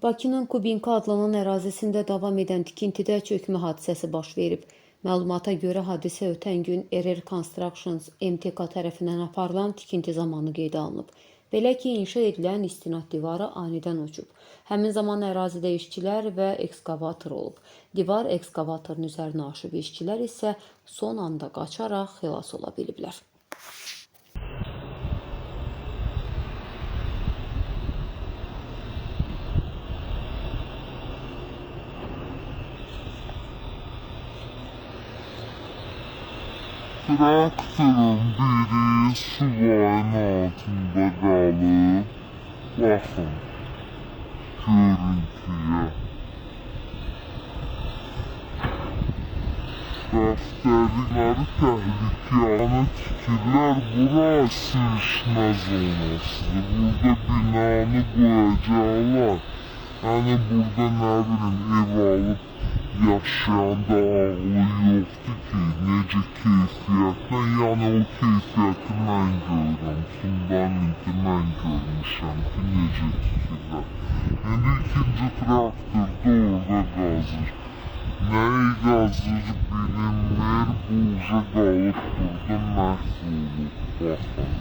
Bakının Kubinka adlanan ərazisində davam edən tikintidə çökmə hadisəsi baş verib. Məlumata görə hadisə ötən gün RR Constructions MTK tərəfindən aparılan tikinti zamanı qeydə alınıb. Belə ki, inşa edilən istinad divarı anidən uçub. Həmin zaman ərazidə işçilər və ekskavator olub. Divar ekskavatorun üzərinə aşıb, işçilər isə son anda qaçaraq xilas ola biliblər. Traktorun biri suların altında qalıb. Baxın görüntüyə. Bəxtəriləri təhlükəni tikirlər. Bura sürüşmə zonasıdır. Burada binanı qoyacaqlar. Yəni burada nə bilim ev alıb yaşayanda ağlı yoxdur ki, necə keyfiyyətlə, yəni o keyfiyyəti mən görürəm, fundamenti mən görmüşəm ki, necə tikirlər. İndi ikinci traktor da orada qazır. Nəyi qazır bilinmir, bu uca qalıb burada məhv olub, baxın.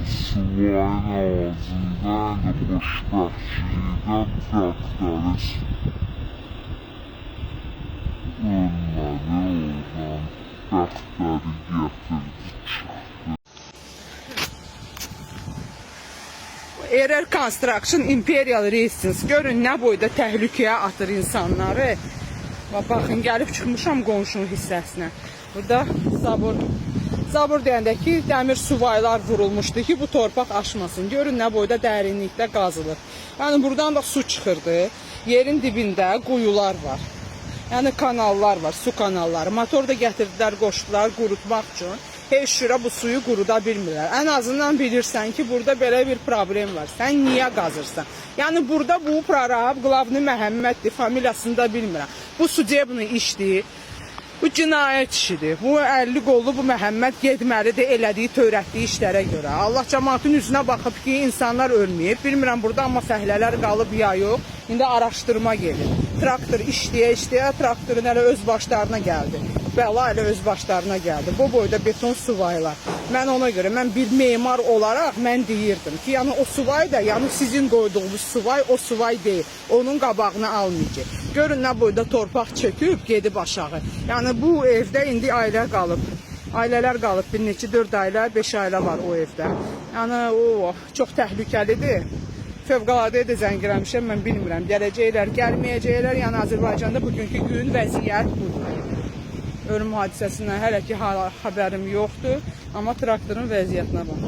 Sulayın ağzında indi xoşbəxtçilikdən traktorist ölmədi oradan. Bəxtləri gətirdi, çıxdı. RR Construction Imperial Residence. Görün nə boyda təhlükəyə atır insanları. Və baxın, gəlib çıxmışam qonşunun hissəsinə. Burada zabor. Zabor deyəndə ki, dəmir suvaylar vurulmuşdu ki, bu torpaq aşmasın. Görün nə boyda dərinlikdə qazılır. Yəni buradan da su çıxırdı. Yerin dibində quyular var. Yəni kanallar var, su kanalları. Motor da gətirdilər, qoşdular qurutmaq üçün. Heç cürə bu suyu quruda bilmirlər. Ən azından bilirsən ki, burada belə bir problem var. Sən niyə qazırsan? Yəni burada bu prorab Qlavni Məhəmməddir, familiyasını da bilmirəm. Bu sudebni işdir. Bu cinayət işidir. Bu 50 qollu bu Məhəmməd getməlidir elədiyi, törətdiyi işlərə görə. Allah cəmaatın üzünə baxıb ki, insanlar ölməyib. Bilmirəm burada amma fəhlələr qalıb ya yox. İndi araşdırma gedir. Traktor işləyə işləyə traktorun hələ öz başlarına gəldi. Bəla elə öz başlarına gəldi. Bu boyda beton suvaylar. Mən ona görə mən bir memar olaraq mən deyirdim ki, yəni o suvay da, yəni sizin qoyduğunuz suvay o suvay deyil. Onun qabağını almayacaq. Görün nə boyda torpaq çöküb gedib aşağı. Yəni bu evdə indi ailə qalıb. Ailələr qalıb bir neçə 4 ailə, 5 ailə var o evdə. Yəni o çox təhlükəlidir. Fövqəladə də zəng eləmişəm, mən bilmirəm. Gələcəklər, gəlməyəcəklər. Yəni Azərbaycanda bugünkü gün vəziyyət budur. Ölüm hadisəsindən hələ ki xəbərim yoxdur, amma traktorun vəziyyətinə bax.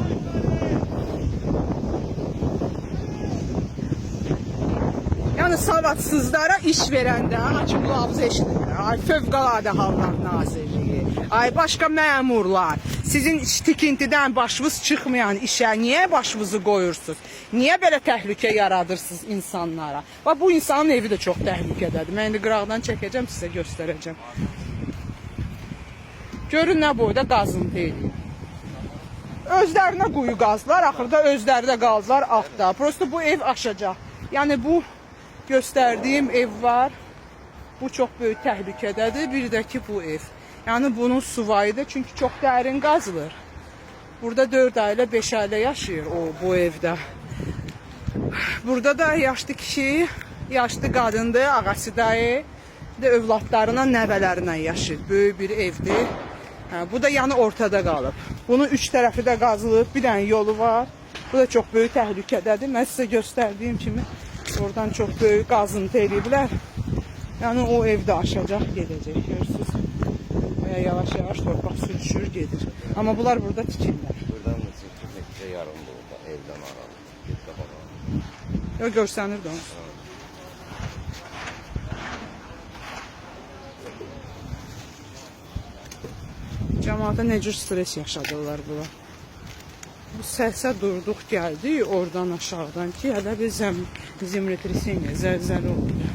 Yəni savadsızlara iş verəndə açın qulağınızı eşidin. Ay Fövqəladə Hallar Nazirliyi, ay başqa məmurlar, sizin tikintidən başınız çıxmayan işə niyə başınızı qoyursunuz? Niyə belə təhlükə yaradırsınız insanlara? Bax bu insanın evi də çox təhlükədədir. Mən indi qıraqdan çəkəcəm, sizə göstərəcəm. Görün nə boyda qazıntı eləyir. Özlərinə quyu qazdılar, axırda özləri də qaldılar altda. Prosto bu ev aşacaq. Yəni bu göstərdiyim ev var. Bu çox böyük təhlükədədir. Bir də ki bu ev. Yəni bunun suvayı da çünki çox dərin qazılır. Burada 4 ailə, 5 ailə yaşayır o bu evdə. Burada da yaşlı kişi, yaşlı qadındır, ağası dayı, bir də övladlarına, nəvələrinə yaşayır. Böyük bir evdir. Hə, bu da yəni ortada qalıb. Bunun üç tərəfi də qazılıb, bir dənə yolu var. Bu da çox böyük təhlükədədir. Mən sizə göstərdiyim kimi oradan çox böyük qazıntı eləyiblər. Yəni o evdə aşacaq, gedəcək. Görürsüz. Və yavaş-yavaş torpaq sürüşür, gedir. Amma bunlar burada tikirlər. Buradan da çəkilməkcə yarımdır orada, evdən aralı. Get qabağa. Yox, görsənir də onsuz. Cəmaata nə cür stres yaşadırlar bunlar. Bu səsə durduq gəldik oradan aşağıdan ki, hələ bir zemletresinya, zəlzələ oldu.